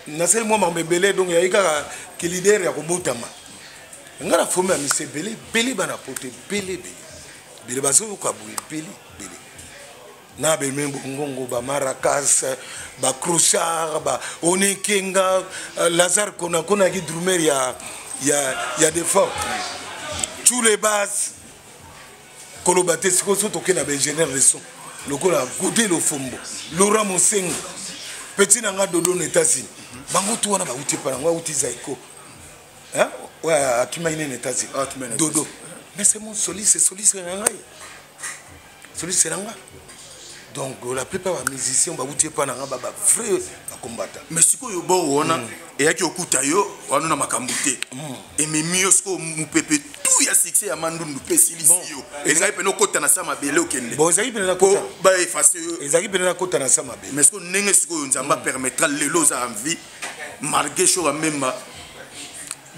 nasali mwa makambo ebele. Donc yai kaka kilider ya kobotama. Ngai na fomi ya mise ebele ebele, bana poto ebele ebele ebele bazoyoka boye ebele ebele na beme bongongo, bamarakas, bacrochard, baonekenga, Lazare Konakona yaki drumer ya Defort, tous les bases koloba te. Sikoyo so tokei na baingénieur de son lokola Gode Lofombo, Laurent Mosengo, petit na nga Dodo na États-Unis, bango tu wana bauti epa nango, auti Zaiko oyo akimaki nene États-Unis, Dodo. Mais c'est mon soliste, soliste na ngai, soliste na nga. Donc la plupart ba musicien bauti epa na nga, ba vrai bakombata. Mais sikoyo bor wana eyaki okuta yo wana na makambo te, ememi yo sikoyo mopepe tu ya succès ya mandundu mpe esilisi yo, ezalaki pene okota na sa mabele, okende. Bon, ezalaki pene po baefface yo. Ezalaki pene nakota na sa mabele. Mais sikoyo ndenge sikoyo Nzambe apermettra lelo oza en vie malgré Shora Memba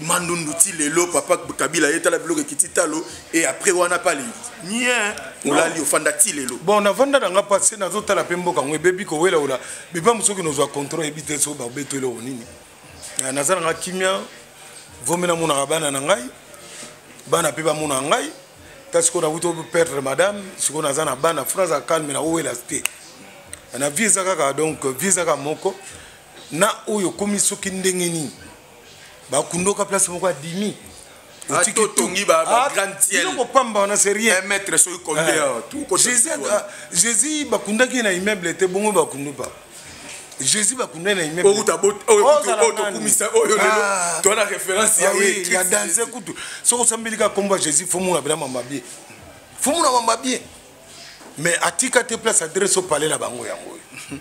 mandundu ti lelo papa Kabila ye tala biloko ekiti talo et après wana pali nien olali ofanda ti lelo. Bon, navanda na nga parce nazotala mpe mboka yango ebebi kowelawola bipa mosoki nozwa contrôle eyebi te so babeto eloko nini. Naza na nga kimia, vomi namonaka bana na ngai, bana mpe bamona ngai. Ta sikoyo nakuti perdre madame, sikoyo naza na bana, fo naza calme na owela te na vie eza kaka. Donc vie eza kaka moko na oyo okomi soki ndenge nini bakundoka place moko adimi. Otongi ba grande ciel. Biloko pamba wana, c'est rien. 1 mètre soki combien tout. Jésus, Jésus bakundaki ye na immeuble te. Bongo bakundu pa Jésus bakundaki na immeuble. Oyo tokumisa oyo lelo toa na référence ya ye ya danse kutu. Soki osambeli kaka kombo ya Jésus, fomona bela mamba bien, fomona mamba bien. Mais atika te place adresse opale na bango yango oyo.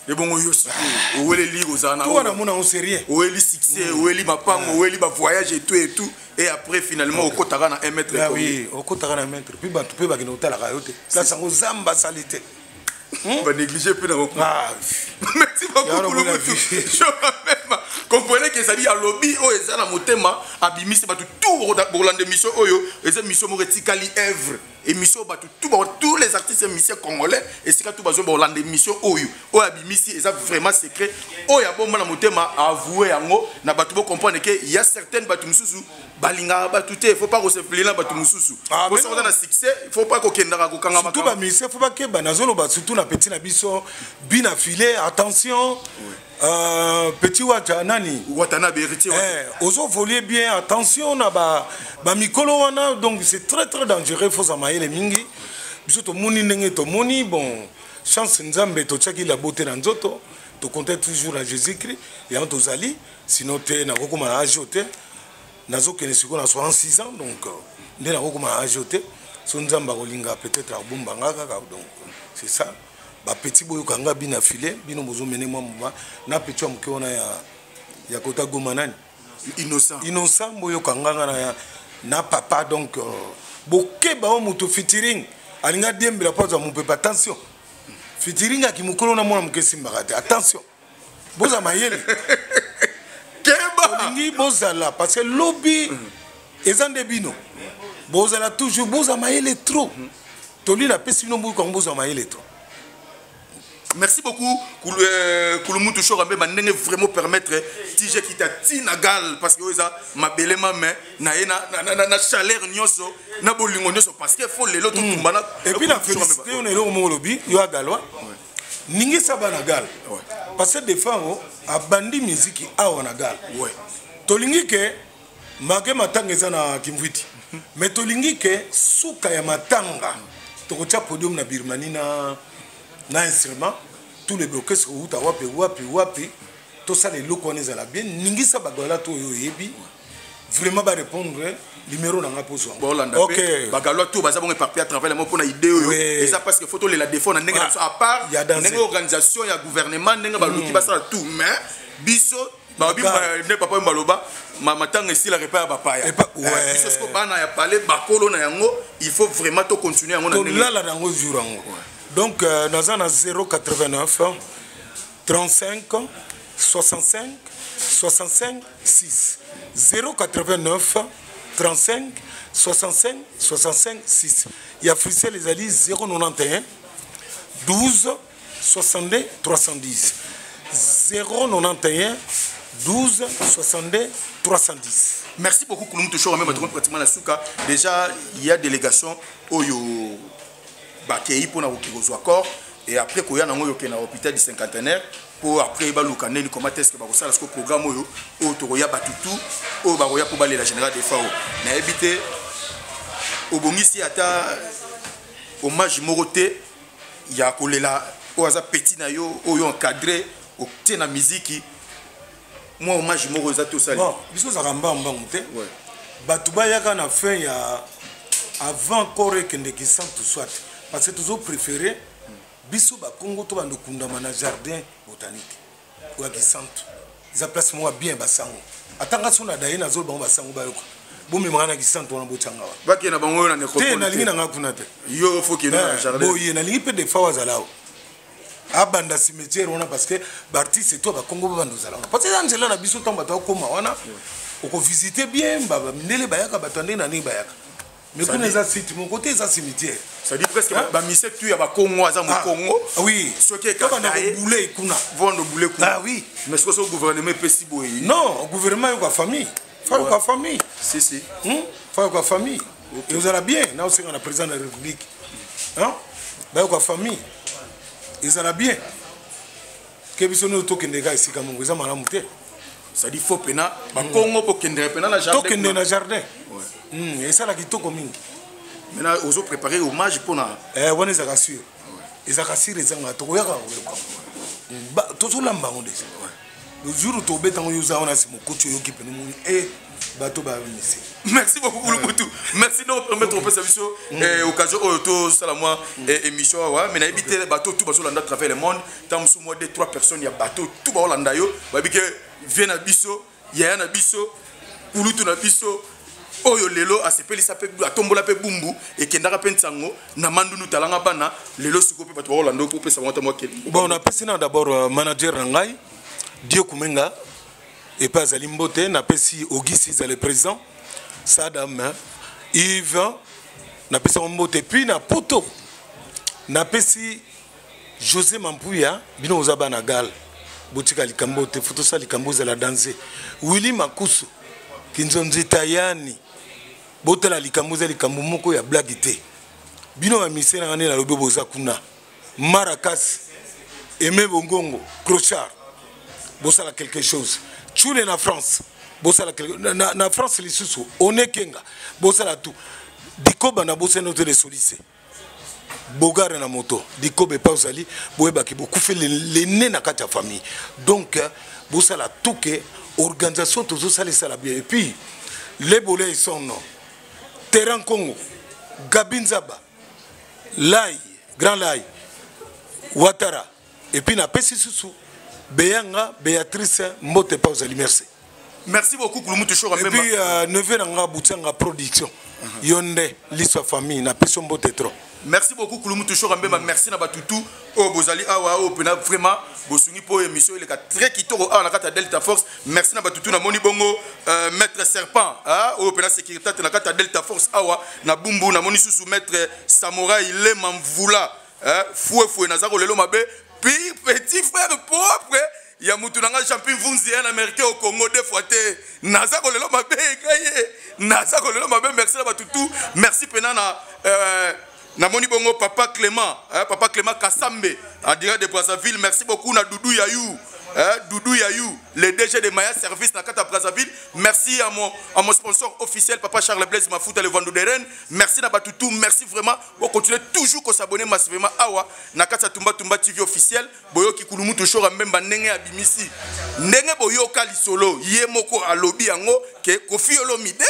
Ebongo yo sikoyo oweleli kozala na to wana mona yango, c'est rien. Oweli succès, oweli mapango, oweli bavoyage et tout et tout, et après finalement okotaka na 1 mètre. Ah oui, okotaka na mètre, puis bato mpe bakende kotalaka yo te, place yango zamba asali te. Banéglige mpe na. Merci beaucoup Kulukutu. Même comprenez que ezali alobi oyo eza na motema, abimisi bato tout bokolanda émission oyo. Eza émission moko etikali œuvre, émission bato tout, tous les artistes musiciens congolais esika tout bazwa bolanda émission oyo. Oyo abimisi eza vraiment secret oyo abomba na motema, avoué yango na bato. Bocomprendre ke ya certaines bato mosusu balingaka bato te, faut pas koseflie na bato mosusu. Soki oza na succès, faut pas kokendaka kokanga. Surtout bamusicien, faut bakeba. Nazoloba surtout na petit na biso Bina File, attention. Petit Wata nani. Watanabe, héritier. Eh, ozovolie bien, attention na bamikolo wana. Donc c'est très très dangereux, faut mayele mingi. Biso tomoni ndenge tomoni. Bon, chance Nzambe totiaki la beauté na nzoto, tocompte toujours na Jésus Christ, yango tozali. Sinon te nakokoma na age te, nazokende sikoyo na 66 ans. Donc nde nakokoma na age te, so Nzambe akolinga peut-être akobomba nga kaka. Donc c'est ça, bapeti boyoka nga bino afile bino bozomene mwa moma na petit ya moke wana ya kota Goma nani. Innocent. Innocent, boyoka nga nga na papa. Donc bokeba o moto featuring alinga diembela mpo azwa mopepe. Attention, featuring aki mokolo na mwana moke esimbaka te. Attention, bozala mayele. Keba. Olingi bozala parce que lobi eza nde bino bozala toujours. Bozala mayele trop, toli napesi bino mbuku yango, bozala mayele trop. Merci beaucoup Kulumutu Shora Mbemba, ndenge vraiment permettre TG kita tina gal parce que oyo eza mabele mame na ye na chaleur nyonso na bolingo nyonso parce que faut lelo totumba na. Et puis na félicité yo na eloko moko olobi yo agalwa ningisa bana gal parce que Defao abandi miziki awa na gal. Tolingi ke make matanga eza na Kimvwiti, mais tolingi ke suka ya matanga tokotia podium na Birmanie na instrument, tous les orchestres outa wapi wapi wapi, tosala eloko wana ezala bien. Ningisa bagala to oyo oyebi vraiment barépondre numéro na nga mpo zwa. Bolanda mpe bagalois tout baza bongo éparpillé à travers le monde mpona idée oyo eza parce que faut tolela défaut na ndenge na biso à part ndenge organisation ya gouvernement, ndenge baluki basala tout, mais biso Balobi nde papa oyo baloba matanga esilaka epai ya bapaya. Biso siko bana ya palais, bakolo na yango, il faut vraiment to continuer yango na ndenge tolala na yango jour yango. Donc naza na 089 35 65 65 6, 089 35 65 65 6. Ya Frisel ezali 091 12 62 310, 091 12 62 310. Merci beaucoup, Kulum Toujours. Même pratiquement na suka déjà, il y a délégation oyo bakei mpona koki kozwa corps et après koya nango oyo okende na hôpital du Cinquantenaire mpo après baluka ndeni comment est ce que bakosala siko programme oyo tokoya bato tu oyo bakoya mpo balela général Defao. Nayebi te, obongisi ata hommage moko te ya kolela oyo aza petit na yo, oyo encadré otie na miziki? Mwa hommage moko eza te osali? Bon, biso ozalaka mbangu te. Bato bayaka na fin ya avant corps ekende Kisantu, soit parce que tozopréféré biso Bakongo to bando kundama na jardin botanique oyo ya Kisantu. Eza place moko ya bien. Basango atanga so na daye, nazoloba bango, basango bayoka, bomemaka na Kisantu wana, botyanga wana. Bakende na bango oyo na te. Nécropole. Nalingi na nga kuna te. Yo faut kende na jardin. Boye nalingi mpe Defao azala awa, abanda cimetière wana, parce que baartiste to Bakongo babanda ozala wana, parce que eza nzela na biso. Ntango bato akóma wana, okovisite bien mindele bayaka, bato ya ndenge na ndenge bayaka, mais kuna eza site moko te, eza cimetière. C'est-à-dire presque bamise tu ya Bakongo, aza mokongo. Oui. Soki tobanda kobule kuna. Vondo bule kuna. Ah oui. Mais soki so gouvernement epesi boye? Non, gouvernement yoka famille, fa yoka famille. Si si. Fa yoka famille, ezala bien. Na osenga na président de la République, hein? Bayoka famille, ezala bien ke biso nyonso tokende kaka esika moko, eza malamu te. C'est-à-dire faut pena Bakongo bokendere pena na jardin. Tokende na jardin. Esala kitoko mingi. Maintenant ozo préparer hommage mpona Wana ezalaka sûr, ezalaka sûr, ezangaka tokoyaka koyoka. Tozolamba yango déjà. Le jour tobetango, yo oza wana nsima, okoti, oyoki pene, omoni e bato bamise. Merci beaucoup, Kulukutu. Merci de nous permettre opesa biso occasion oyo tosala mwa émission awa. Mais nayebi te, bato tout bazolanda à travers le monde, ntango mosusu mwa deux trois personnes ya bato tout baolanda yo, bayebi ke vie na biso, yaya na biso, kulutu na biso oyo lelo asepelisa mpe atombola mpe Bumbu, ekendaka mpe ntango na mandundu talanga bana lelo sikoyo mpe bato baolanda yo mpo opesa bango ta mwa Bon, napesi na d'abord manager na ngai Dio Kumenga epai azali mbote. Napesi Auguste Iza, le président Sadam Yves, napesi yango mbote. Puis na Poto napesi José Mampuya. Bino oza bana gal, botika likambo te, fo tosala likambo ezala danse. Willi Makusu Kinzonzi Tayani, botala likambo eza likambo moko ya blague te. Bino bamise nanga nde nalobi, boza kuna Marakas, Aimé Bongongo Crochard, bosala quelque chose. Tshule na France, bosala na France lisusu onekenga, bosala tout. Dikoba na bosani te, le solise bogare na moto dikoba epai ozali, boyebaki bokufi lene na kati ya famille. Donc bosala tout ke organisation tozosala esala bien. Et puis lebole esono terrain Congo, Gabi Nzaba Lai, grand Lai Watara. Et puis napesi susu Beyanga Béatrice mbote epai ozali. Merci. Merci beaucoup, Kulumutu Shora. Et puis neveu na nga Butianga production, yo nde liso ya famille, napesi yo mbote trop. Merci beaucoup, Kulumutu Shora Mbemba. Merci na batutu oyo bozali awa, oyo mpena vraiment bosungi mpo émission eleka très kitoko awa na kati ya Delta Force. Merci na batutu. Namoni bongo maître Serpent, oyo mpena sécurité te na kati ya Delta Force awa na Bumbu. Namoni susu maître Samorai Lema Mvula, fuefue naza kolelo mabe. Puis petit frère propre ya mutu na nga Champi Mvunzi, un Américain au Congo deux fois te, naza kolelo mabe ngai ye, naza kolelo mabe. Merci na batutu, merci pena na namoni bongo papa Clément, hein, papa Clément Kassambe en direct de Brazzaville. Merci beaucoup na Doudou Yayou, hein, Doudou Yayou, le DG de Maya Service na kata Brazzaville. Merci à mon sponsor officiel, papa Charles Blaise Mafuta, le Vandou de Rennes. Merci na batutu, merci vraiment. On continue toujours ko s'abonner massivement awa na kata Tumba Tumba TV officiel. Boyoki Kulumutu Shora Mbemba ndenge abimisi, ndenge boyoka lisolo ye moko alobi yango ke Koffi Olomide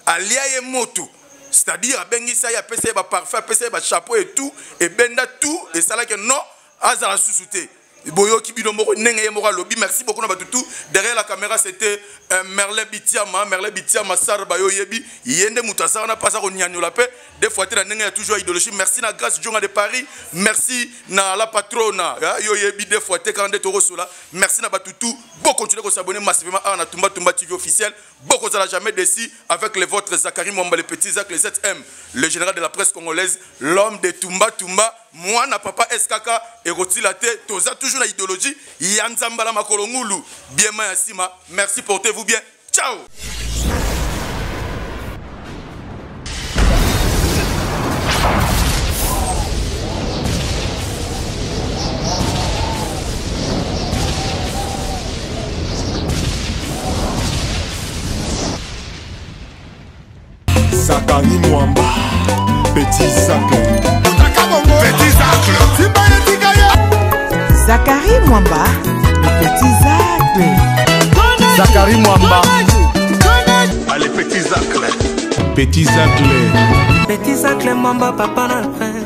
alia ye moto, c'est-à-dire abengisa ye, apesa ye baparfum, apesa ye bachapeau et tout, ebenda tout esalaki non azala susu te. Boyoki bino moko ndenge ye moko alobi. Merci beaucoup na bato tout derrière la caméra. C'était Merlin Bitiama, Merlin Bitiama Sar bayo yebi ye nde moto aza wana mpe aza konyanyola mpe des fois te na ndenge ya toujours idéologie. Merci na Grâce Djonga de Paris, merci na la patrona yo yebi des fois te kaka nde tokosola. Merci na bato tout. Bocontinue kosabonner massivement awa na Tumba Tumba TV officiel. Bokozala jamais déçu avec les vôtres Zacharie Mwamba, le petit Zach, le 7M, le général de la presse congolaise, l'homme de Tumba Tumba, mwana papa SKK ekotila te. Toza toujours na idéologie ya nzambala makolo ngulu bien ma ya nsima. Merci, portez-vous bien, ciao. Zakari Mwamba, Petit Zacle. Petit Zacle. Zacharie Mwamba, le petit Zacle. Zacharie Mwamba. Allez, Petit Zacle. Petit Zacle. Petit Zacle Mwamba, papa na prince.